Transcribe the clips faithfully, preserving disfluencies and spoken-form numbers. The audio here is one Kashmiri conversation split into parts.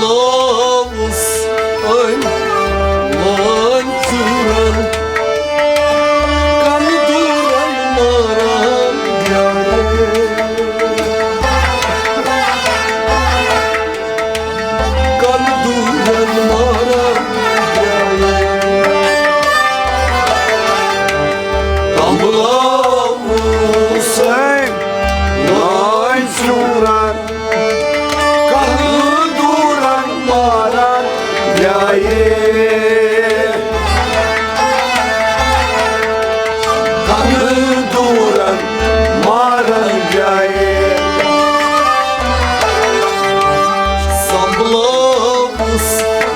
لاوُس أمۍ لٲنۍ ژوٗرَن، کَنہٕ دوٗرَن ماران گرے۔ کَنہٕ دوٗرَن ماران گرے۔ تَمبلاوُس أمۍ لٲنۍ ژوٗرَن، کَنہٕ دوٗرَن ماران گرے۔ کَنہٕ دوٗرَن ماران گرے۔ سَمبلاوُس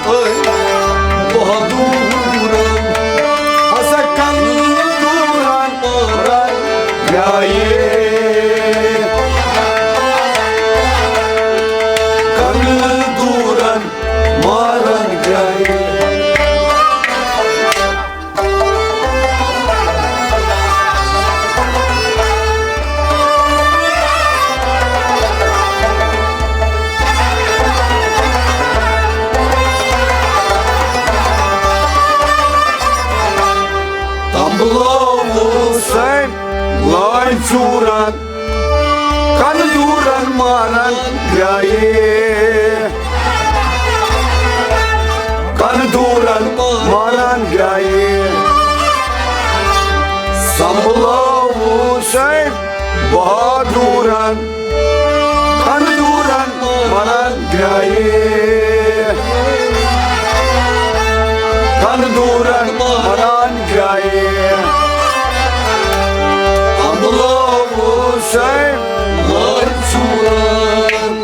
أمۍ بہادُرَن، ہسا کَنہٕ دوٗرَن ماران گرے۔ کَنہٕ دوٗرَن ماران گرے۔ تَمبلاوُس أمۍ لٲنۍ ژوٗرَن، کَنہٕ دوٗرَن ماران گرے۔ کَنہٕ دوٗرَن ماران گرے۔ سَمبلاوُس أمۍ بہادُرَن، کَنہٕ دوٗرَن ماران گرے۔ کَنہٕ دوٗرَن ماران گرے۔ تَمبلاوُس أمۍ لٲنۍ ژوٗرَن۔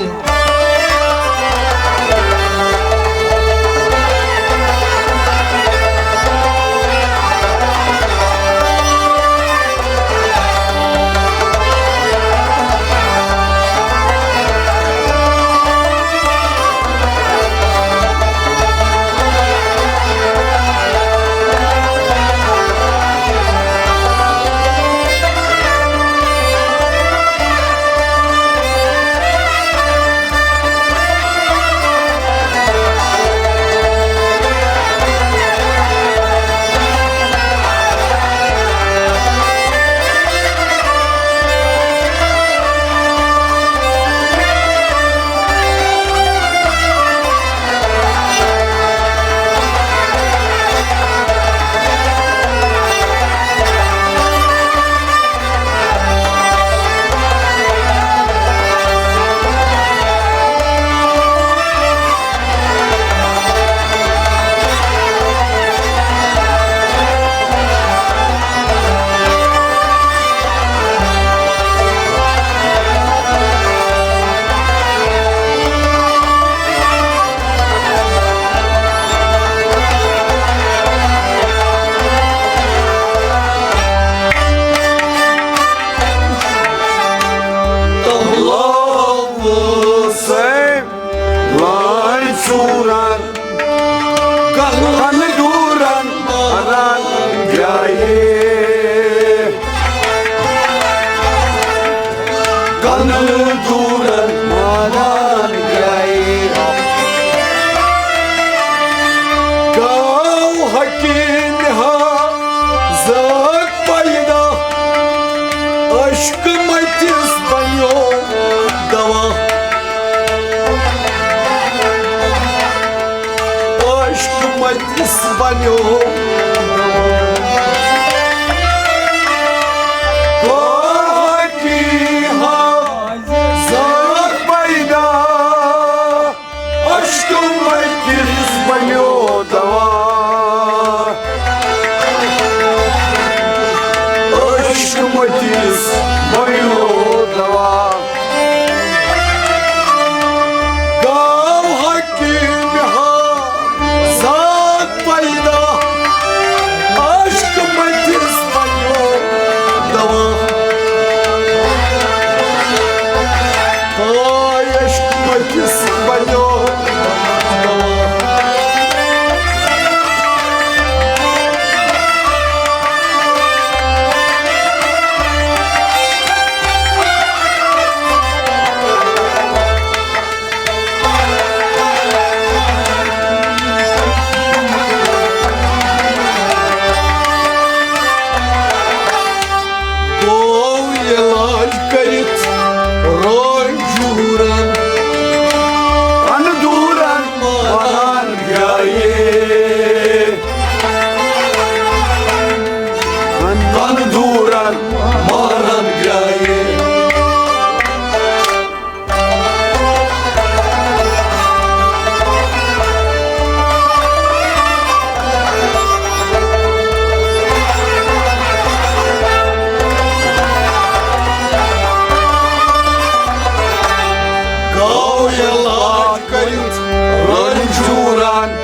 تَمبلاوُس أمۍ لٲنۍ ژوٗرَن، کَنہٕ دوٗرَن ماران گرے۔ کَنہٕ دوٗرَن ماران گرے۔ گاو حکیٖم ہا زاگ پیدا، عشق متِس بنیو دوا۔ عشق متِس بنیو دوا۔ گوٚو حکیٖم ہا زاگ پیدا، کٔرِتھ رنجورن،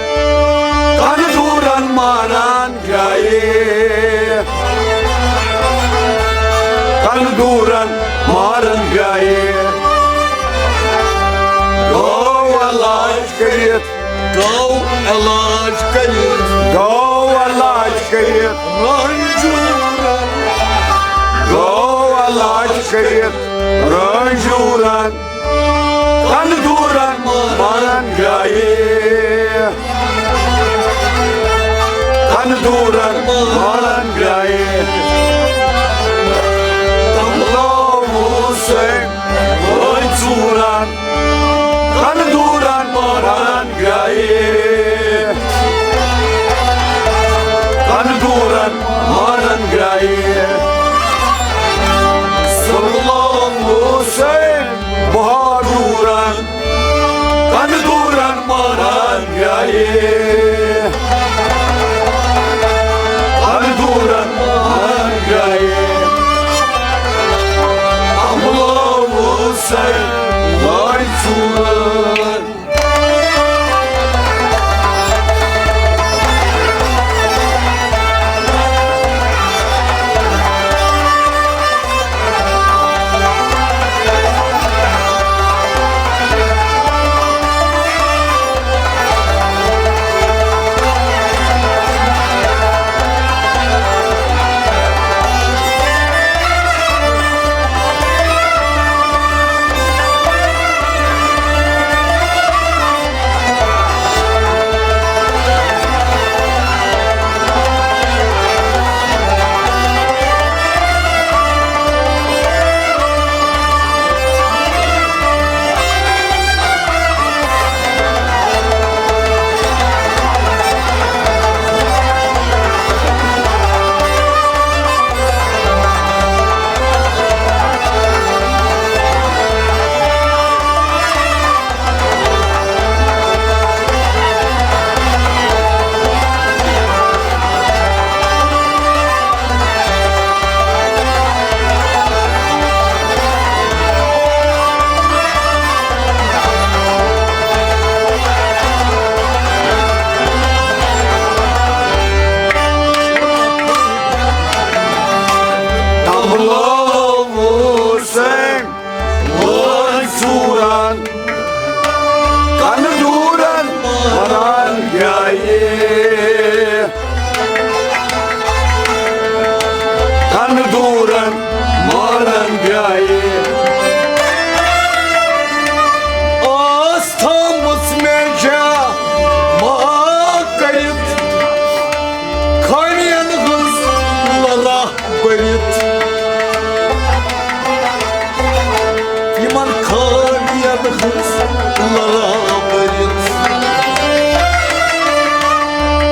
کنہٕ دوٗرن ماران گرے۔ کنہٕ دوٗرن ماران گرے۔ گوٚو علاج کٔرِتھ۔ گوٚو علاج کٔرِتھ۔ گوٚو علاج کٔرِتھ۔ رنجورن۔ گوٚو علاج کٔرِتھ۔ رنجورن۔ کنہٕ دوٗرن ماران گرے۔ کنہٕ دوٗرن ماران گرے۔ تملو حسین وٲے ژوٗرن۔ کنہٕ دوٗرن ماران گرے۔ کنہٕ دوٗرن ماران گرے۔ تملو حسین بہادورن، کنہٕ دوٗرن ماران گرے۔ کنہٕ دوٗرن ماران گرے۔ تملو حسین وٲے ژوٗرن۔ تملو حسین وٲے ژوٗرن، کنہٕ دوٗرن ماران گرے۔ کنہٕ دوٗرن ماران گرے۔ ٲس تھٲومٕژ مےٚ جمع کٔرِتھ، خٲمیَن ہٕنٛز لرا بٔرِتھ۔ یِمن خٲمیَن ہٕنٛز لرا بٔرِتھ۔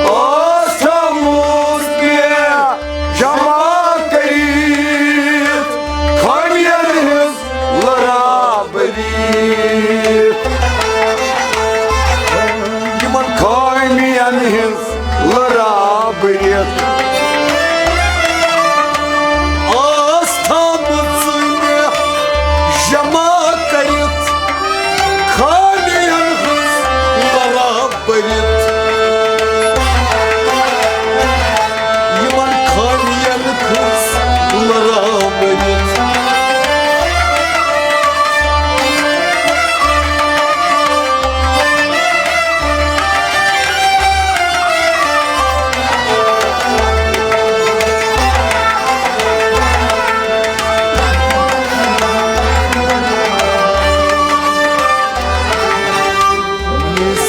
ٲس تھٲومٕژ مےٚ جمع کٔرِتھ، خٲمیَن ہٕنٛز لرا بٔرِتھ۔ یِمن خٲمیَن ہٕنٛز لرا بٔرِتھ۔ ٲس تھٲومٕژ مےٚ جمع کٔرِتھ، خٲمیَن ہٕنٛز لرا بٔرِتھ۔ یِمن خٲمیَن ہٕنٛز لرا بٔرِتھ۔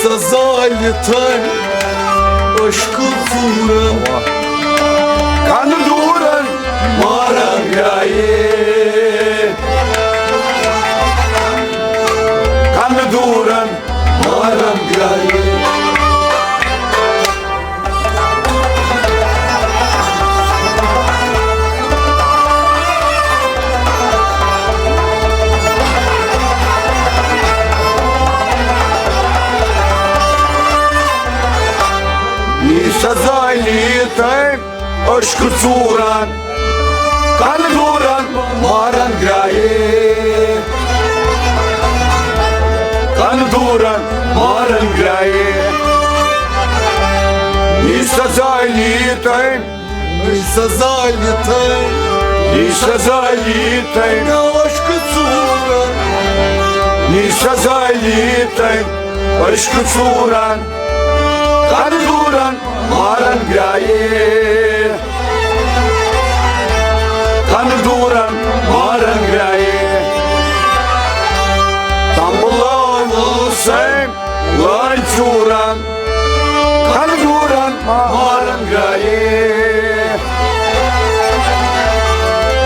سزا یِتھن عشقہٕ ژوٗرن، کنہٕ دوٗرن ماران گرے۔ کنہٕ دوٗرن ماران گرے۔ نی سزا یِتھن عشقہٕ ژوٗرن، کنہٕ دوٗرن ماران گرے۔ کنہٕ دوٗرن مارن گرٛایہِ۔ نی سزا یی تٔمۍ۔ نی سزا یی تٔمۍ۔ نی سزا یی تٔمۍ۔ مےٚ عشقہٕ ژوٗرن۔ نی سزا یی تٔمۍ۔ عشقہٕ ژوٗرن۔ کَنہٕ دوٗرن مارن گرٛایہِ۔ کَنہٕ دوٗرن مارن گرٛایہِ۔ تمبلاوُس أمۍ لٲنۍ ژوٗرن۔ کَنہٕ دوٗرن مارن گرٛایہِ۔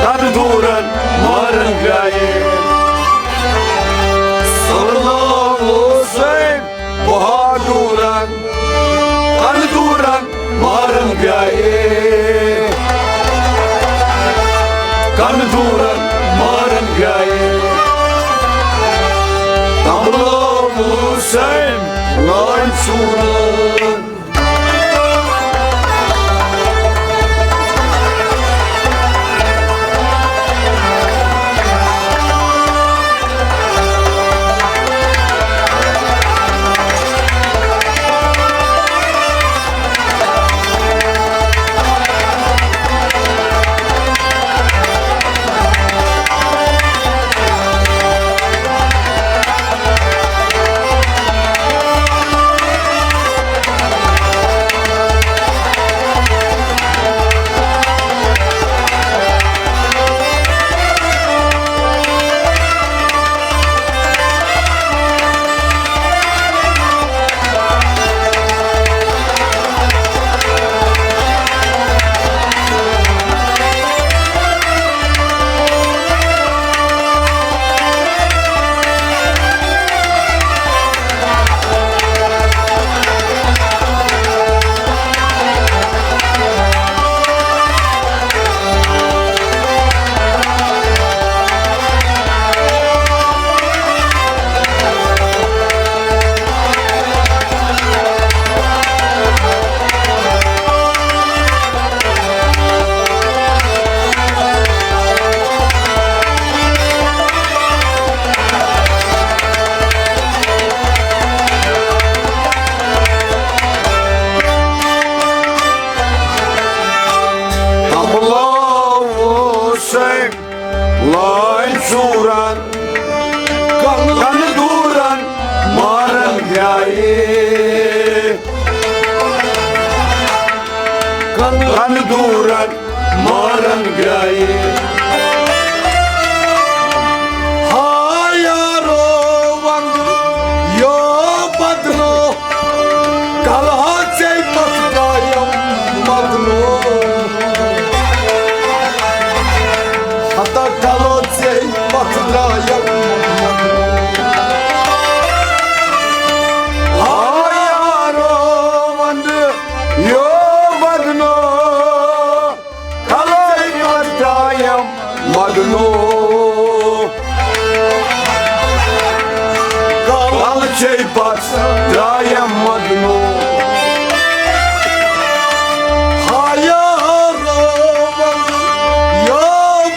کَنہٕ دوٗرن مارن گرٛایہِ۔ تمبلاوُس أمۍ بہادُرن، کَنہٕ دوٗرن مارن گرٛایہِ۔ کَنہٕ دوٗرن مارن گرٛایہِ۔ تمبلاوُس أمۍ لٲنۍ ژوٗرن۔ تمبلاوُس أمۍ لٲنۍ ژوٗرن، کَنہٕ دوٗرن مارن گرٛایہِ۔ کَنہٕ دوٗرن مارن گرٛایہِ۔ ہا یارو ونٛدٕ یو بدنو، کلہٕ ہا ژے پتھ درٛایم مدنو۔ ہتا کلہٕ ژے پتھ درٛایم مدنو۔ ہا یارو ونٛدٕ یو بدنو، کلہٕ ژے پتھ درٛایم مدنو۔ کلہٕ ژے پتھ درٛایم مدنو۔ ہا یارو ونٛدٕ یو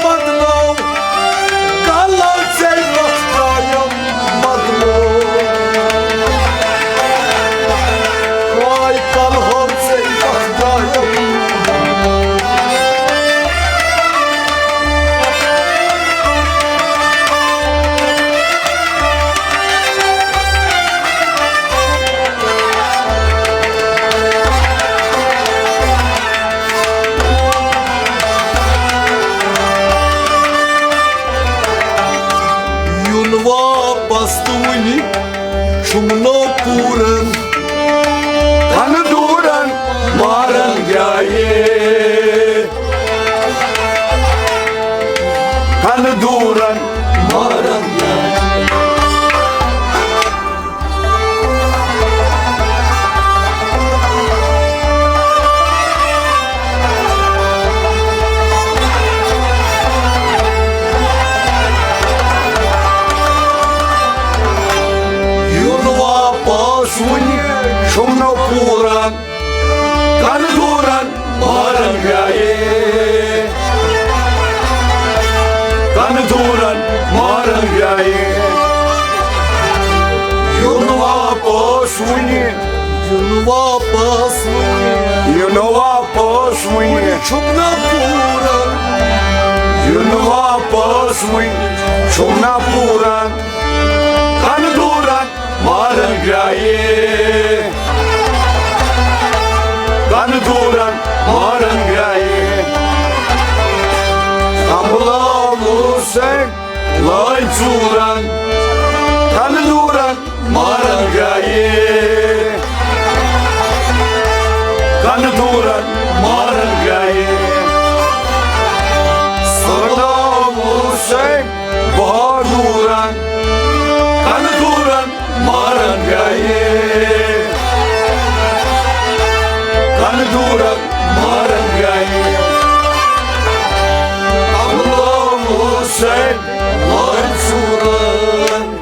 بدنو، کلہٕ ژے پتھ درٛایم مدنو۔ واے کلہٕ ہو ژے پتھ درٛایم۔ یُن واپس تہٕ وُنہِ چھُم نوٚو پوٗرن۔ کَنہٕ دوٗرن مارن گرٛایہِ۔ کَنہٕ دوٗرن مارن گرٛایہِ۔ یُن واپس وُنہِ چھُم نہٕ پوٗرن۔ کَنہٕ دوٗرن مارن گرٛایہِ۔ کَنہٕ دوٗرن مارن گرٛایہِ۔ یُن واپس وٕنہِ۔ یُن واپس وٕنہِ۔ یُن واپس وٕنہِ۔ وٕنہِ چھُم نہ پوٗرٕ۔ یُن واپس وٕنہِ۔ چھُم نہ پوٗرٕ۔ کَنہٕ دوٗرن مارن گرٛایہِ۔ کَنہٕ دوٗرن مارن گرٛایہِ۔ کملہٕ حسین لٲنۍ ژوٗرن۔ کَنہٕ دوٗرن مارن گرٛایہِ۔ کَنہٕ دوٗرن مارن گرٛایہِ۔ Saddam Hussein بہادورن۔ کَنہٕ دوٗرن مارن گرٛایہِ۔ کَنہٕ دوٗرن مارن گرٛایہِ۔ کملہٕ حسین لٲنۍ ژوٗرن۔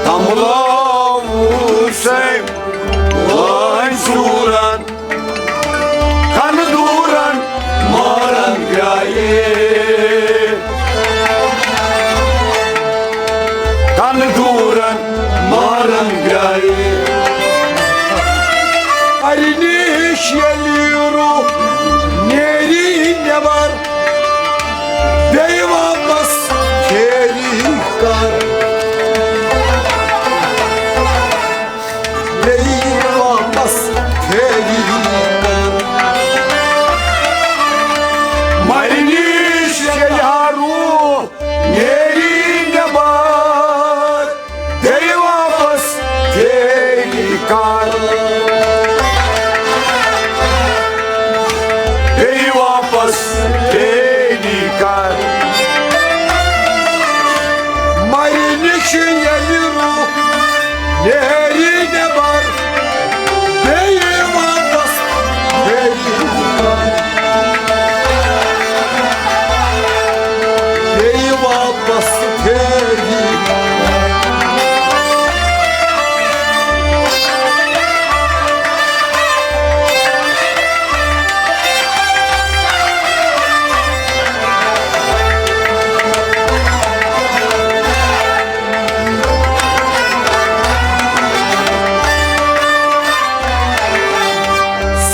کملہٕ حسین لٲنۍ ژوٗرن۔ کَنہٕ دوٗرن مارن گرٛایہِ۔ کَنہٕ دوٗرن مارن گرٛایہِ۔ اَرِ نِش ییٚلہِ روح نیری نٮ۪بر، بیٚیہِ واپس پھیری کر۔ بیٚیہِ واپس پھیری کر۔ مَرِ نِش ییٚلہِ روح نیری نٮ۪بر، بیٚیہِ واپس پھیری کر۔ بیٚیہِ واپس پھیری کر۔ مَرِ نِش ییٚلہِ روح نیری نٮ۪بر، بیٚیہِ واپس پھیری کر۔ بیٚیہِ واپس پھیری۔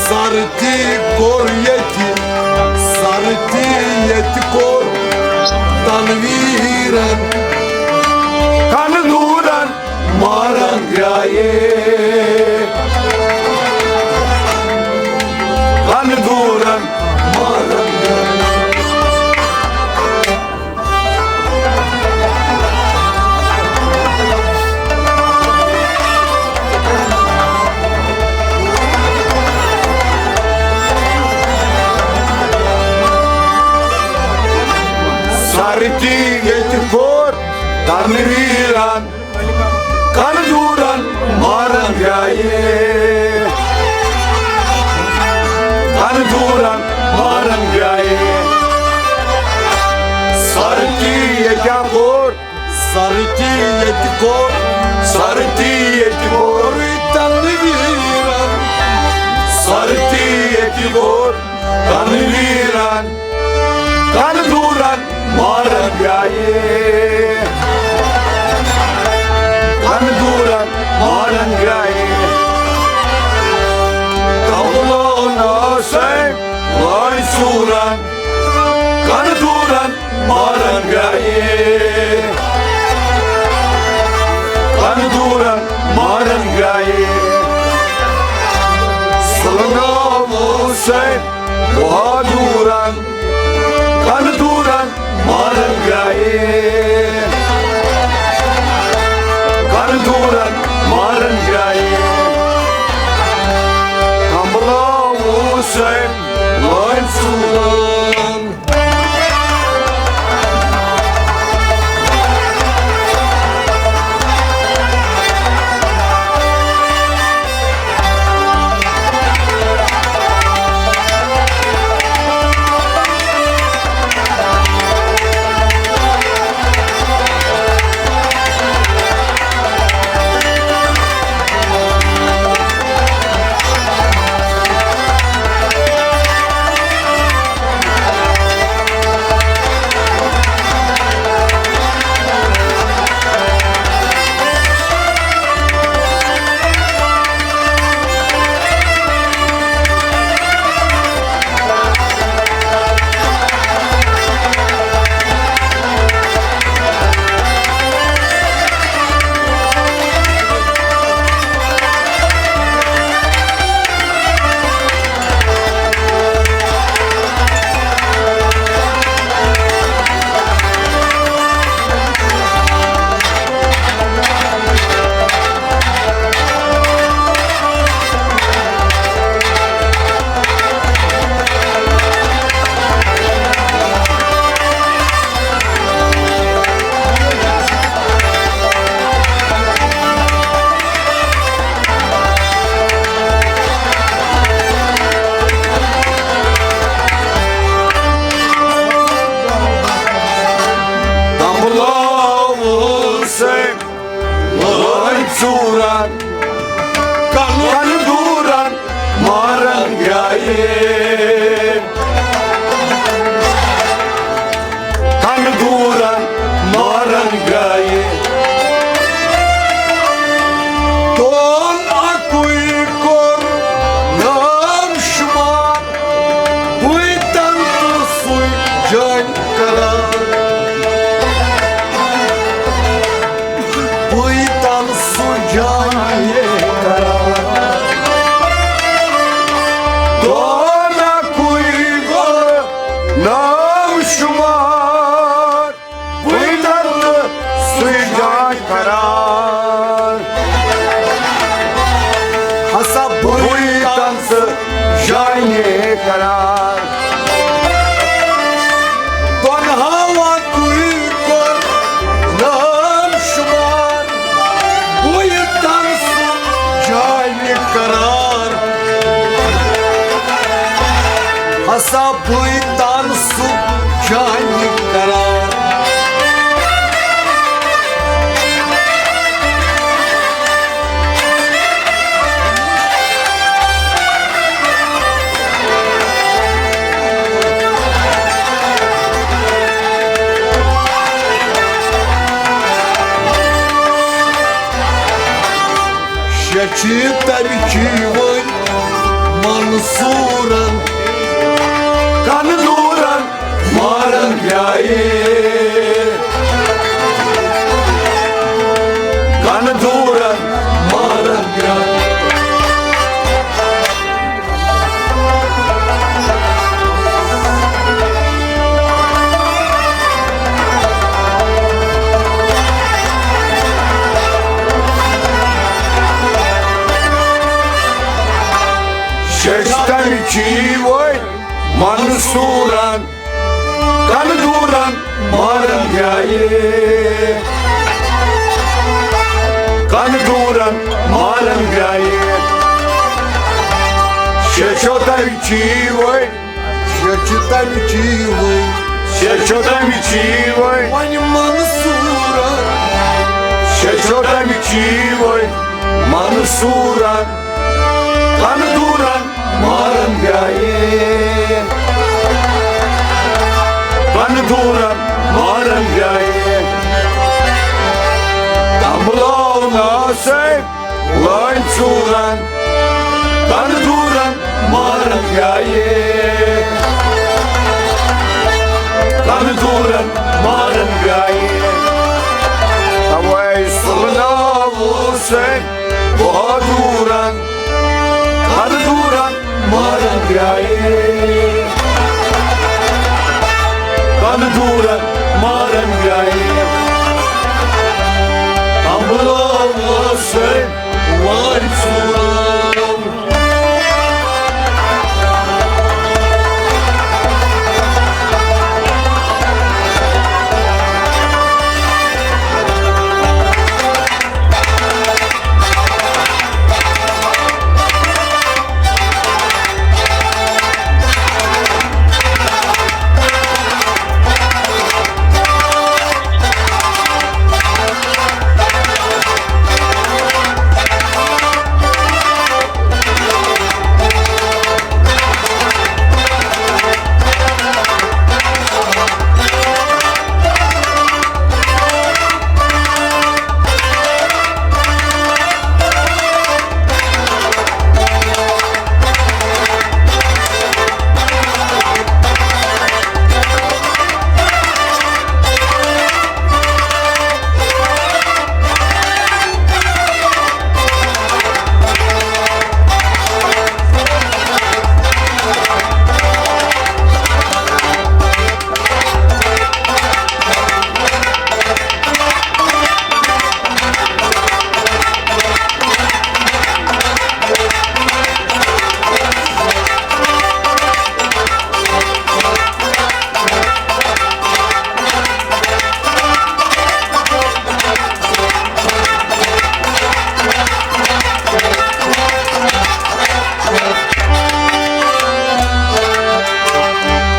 سر تہِ کوٚر ییٚتہِ، سر تہِ ییٚتہِ کوٚر تنویٖرن۔ کَنہٕ دوٗرن مارن گرٛایہِ۔ کَنہٕ دوٗرن مارن گرٛایہِ۔ سر تہِ ییٚتہِ کوٚر تنویٖرن۔ کَنہٕ دوٗرن کَنہٕ دوٗرَن مارَن گٔیہِ۔ سَر تہِ ییٚتہِ کوٚر۔ سَر تہِ ییٚتہِ کوٚر۔ سَر تہِ ییٚتہِ کوٚر۔ تَنہٕ ویٖرَن۔ سَر تہِ ییٚتہِ کوٚر۔ تَنہٕ ویٖرَن۔ کَنہٕ دوٗرَن مارَن گٔیہِ۔ کَنہٕ دوٗرَن مارَن گٔیہِ۔ کَملو ناسے لٲنۍ ژوٗرَن۔ کَنہٕ دوٗرَن مارَن گٔیہِ۔ کَنہٕ دوٗرَن مارَن گٔیہِ۔ سُلناوو سَے بہادُرَن۔ کَنہٕ دوٗرَن مارَن گٔیہِ۔ کَنہٕ دوٗرَن مارَن گٔیہِ۔ کَملو سَے لٲنۍ ژوٗرَن۔ دمبلاوُل سنگھ لٲنۍ ژوٗرَن، کَنہٕ دوٗرَن مارَن گٔیہِ۔ کَنہٕ دوٗرَن مارَن گٔیہِ۔ دۄن اَکُے کوٚر نام شُمار، بٕے تَنہٕ تہٕ سُے جانہِ قرار۔ بٕے تَنہٕ سُہ جانہِ قرار۔ دۄن اَکُے گوٚو نام شُمار، بٕے تَنہٕ سُہ جانہِ قرار۔ ہسا بٕے تَنہٕ سُہ جانہِ قرار۔ دۄن ہاوان کُے کوٚر نام شُمار، بٕے تَنہٕ سُہ جانہِ قرار۔ ہسا بٕے تَنہٕ سُہ جانہِ قرار۔ شےٚ چھِ تَمہِ چی وٲلۍ منصوٗرَن، کَنہٕ دوٗرَن مارَن گٔیہِ۔ کَنہٕ دوٗرَن مارَن گٔیہِ۔ شیشتر چی وٲلۍ منصوٗرَن، کَنہٕ دوٗرَن مارَن گٔیہِ۔ کَنہٕ دوٗرَن مارَن گٔیہِ۔ تمہِ چی وۄنۍ۔ شےٚ چھِ تمہِ چی وۄنۍ۔ شےٚ چھِ تمہِ چی وۄنۍ۔ وۄنۍ منصوٗرن۔ شےٚ چھِ تمہِ چی وۄنۍ۔ منصوٗرن۔ کَنہٕ دوٗرن مارن گرٛایہِ۔ کَنہٕ دوٗرن مارن گرٛایہِ۔ تمبلو ناسے۔ لٲنۍ ژوٗرن، کَنہٕ دوٗرن مارن گرٛایہِ۔ کَنہٕ دوٗرن مارن گرٛایہِ۔ تَوَے سُلناوُس أمۍ بہادوٗرن، کَنہٕ دوٗرن مارن گرٛایہِ۔ کَنہٕ دوٗرن مارن گرٛایہِ۔ تمبلو ناسے۔ وارِ ژوٗرو۔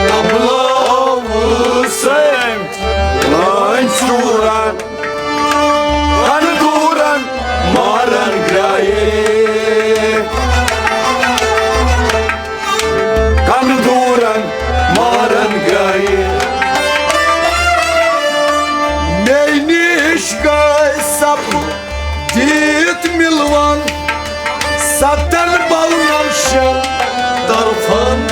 تبلو سۭتۍ لٲنۍ ژوٗرن، کَنہٕ دوٗرن مارن گرٛایہِ۔ کَنہٕ دوٗرن مارن گرٛایہِ۔ مےٚ نِش گٔے سَپُد دِتھ مِلوَن، سَتَن بونَن شٮ۪ن طرفَن۔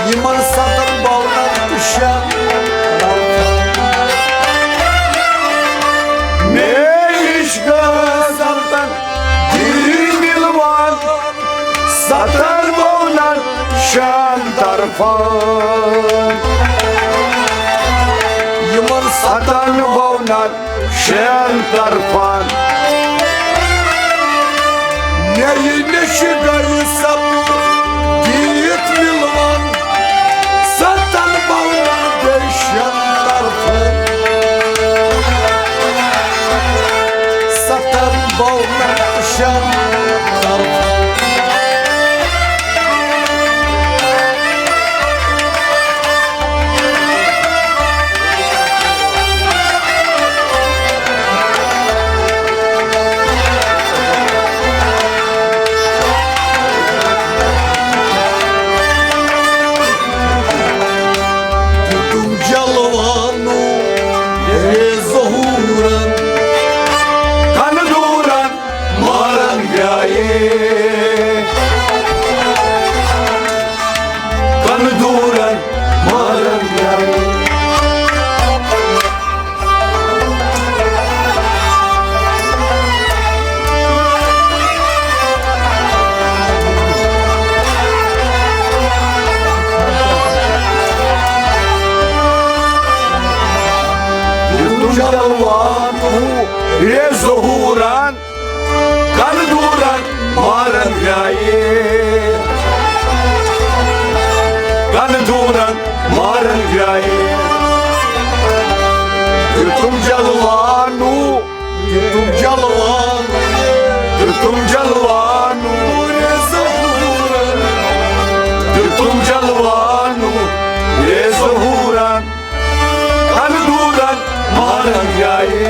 یِمَن سَتَن بونَن تہٕ شٮ۪ن طرفَن۔ مےٚ نِش گٔے سَتَن دِتھ مِلوَن، سَتَن بونَن شٮ۪ن طرفَن۔ یِمَن سَتَن بونَن شٮ۪ن طرفَن۔ مےٚ یہِ نِش گٔے سَپُد دِتھ مِلوَن، سَتَن بونَن بیٚیہِ شٮ۪ن طرفَن۔ سَتَن بونَن شٮ۪ن طرفَن۔ دِتُم جلوانو یے ظہوٗرن، کَنہٕ دوٗرن مارن گرٛایہِ۔ کَنہٕ دوٗرن مارن گرٛایہِ۔ دِتُم جلوانو یے ظہوٗرن، کَنہٕ دوٗرن مارن گرٛایہِ۔ کَنہٕ دوٗرن مارن گرٛایہِ۔ دِتُم جلوانو، دِتُم جلوانو، دِتُم جلوانو ظہوٗرن، کَنہٕ دوٗرن مارن جایہِ،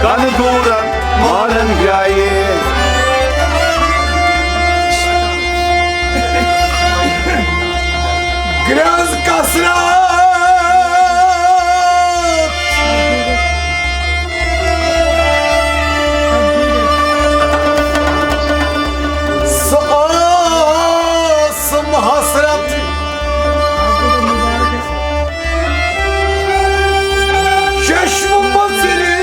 کَنہٕ دوٗرن مارن جایہِ۔ گرٛنٛز کثرت۔ سُہ ٲسٕم حسرت۔ چشمہٕ مژرِتھ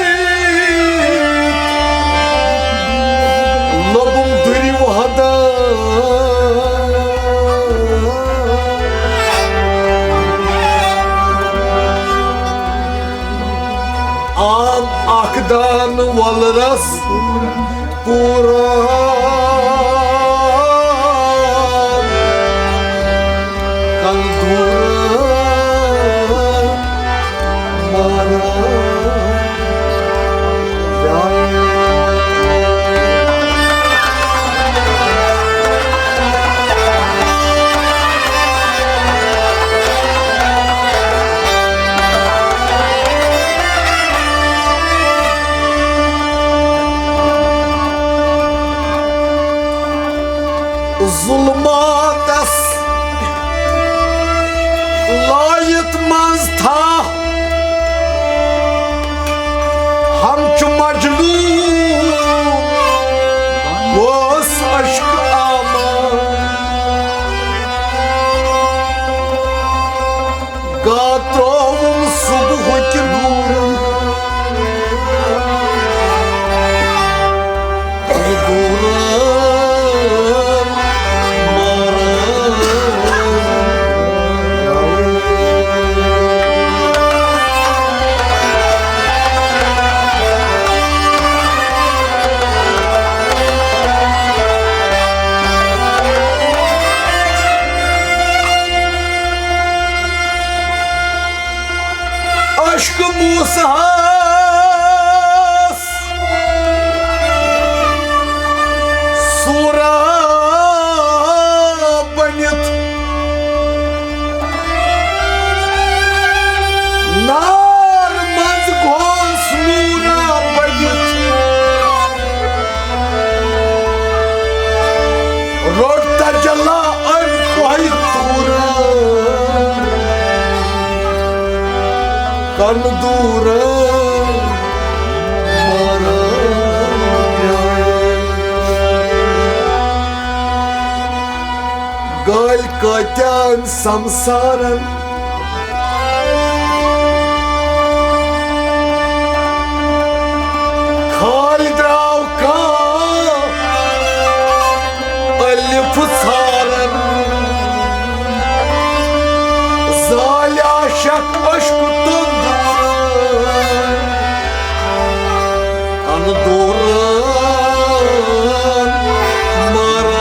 لوٚبُم دُرِ وحدت۔ عام اکھ دان وۄلرس پوٗرٕ کَنہٕ دوٗرٕ ماران۔ ظلماتس لایت منٛز تھا ہمچو مجنون اوس عشق آمد۔ گا ترٛووُم صبحُک نوٗر۔ عشق موسیٰ ہس سورا بٔنِتھ، نار منٛز گوس نورا بٔنِتھ۔ روٚٹ تجلا أمۍ کوہہِ طورن، کَنہٕ دوٗرن مارن۔ گٲلۍ کٲتیٛاہن سمسارن کھالہِ درٛاو کانٛہہ الف ژھارن۔ زالہِ عاشق عشق تندورن، کَنہٕ دوٗرن مارن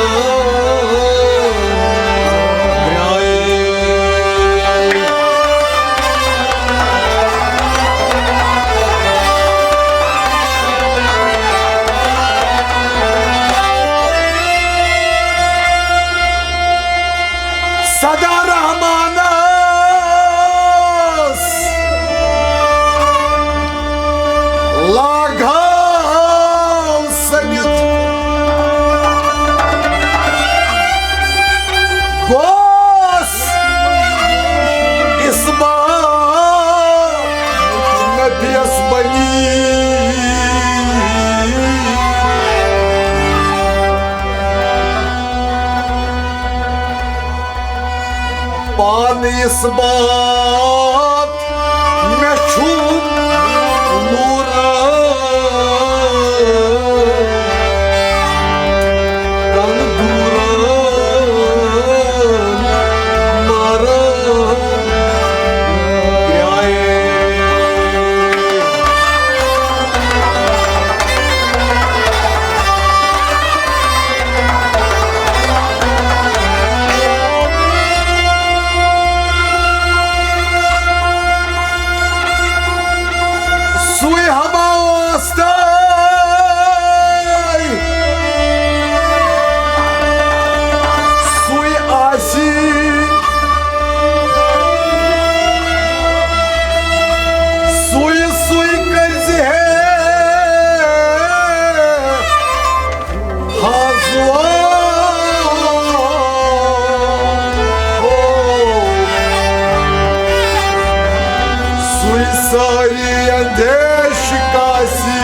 گرٛایہِ۔ صدا رحمانس لاگہٕ ہاو سٔنِتھ گوس اِسبات نبیَس بنی۔ پانہٕ اِسبات مےٚ چھُ نوٗرن کَنہٕ دوٗرن مارن گرٛایہِ۔ سُے ساری اندیش کاسی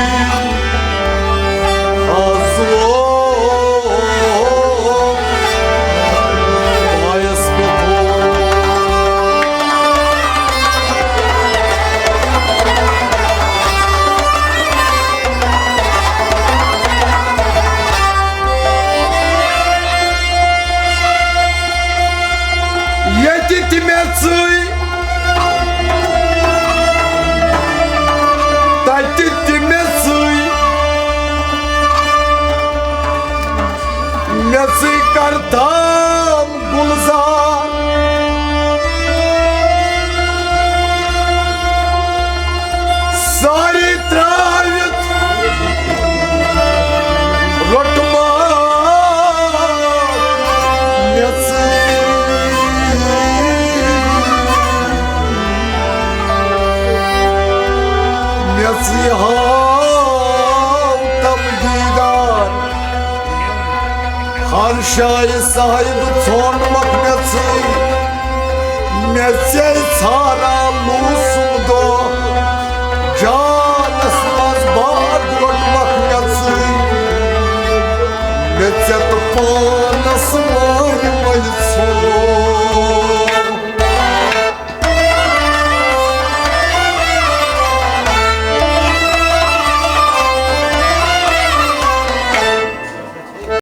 آزو آیس پہ تھو۔ ییٚتہِ تہِ مےٚ ژٕے، تَتہِ تہِ مےٚ ژٕے، مےٚ ژٕے کَرتام گُلزار۔ ساری ترٛٲوِتھ روٚٹمَکھ مےٚ ژٕے۔ مےٚ ژٕے ہاو تَم دیٖدار۔ ہر جایہِ صاحب ژھونمَکھ مےٚ ژٕے۔ مےٚ ژے ژھاران لوٗسُم دۄہ۔ جانس منٛز باگ روٚٹمَکھ مےٚ ژٕے۔ مےٚ ژےٚ تہٕ پانس وارِ وَنہِ ژھو۔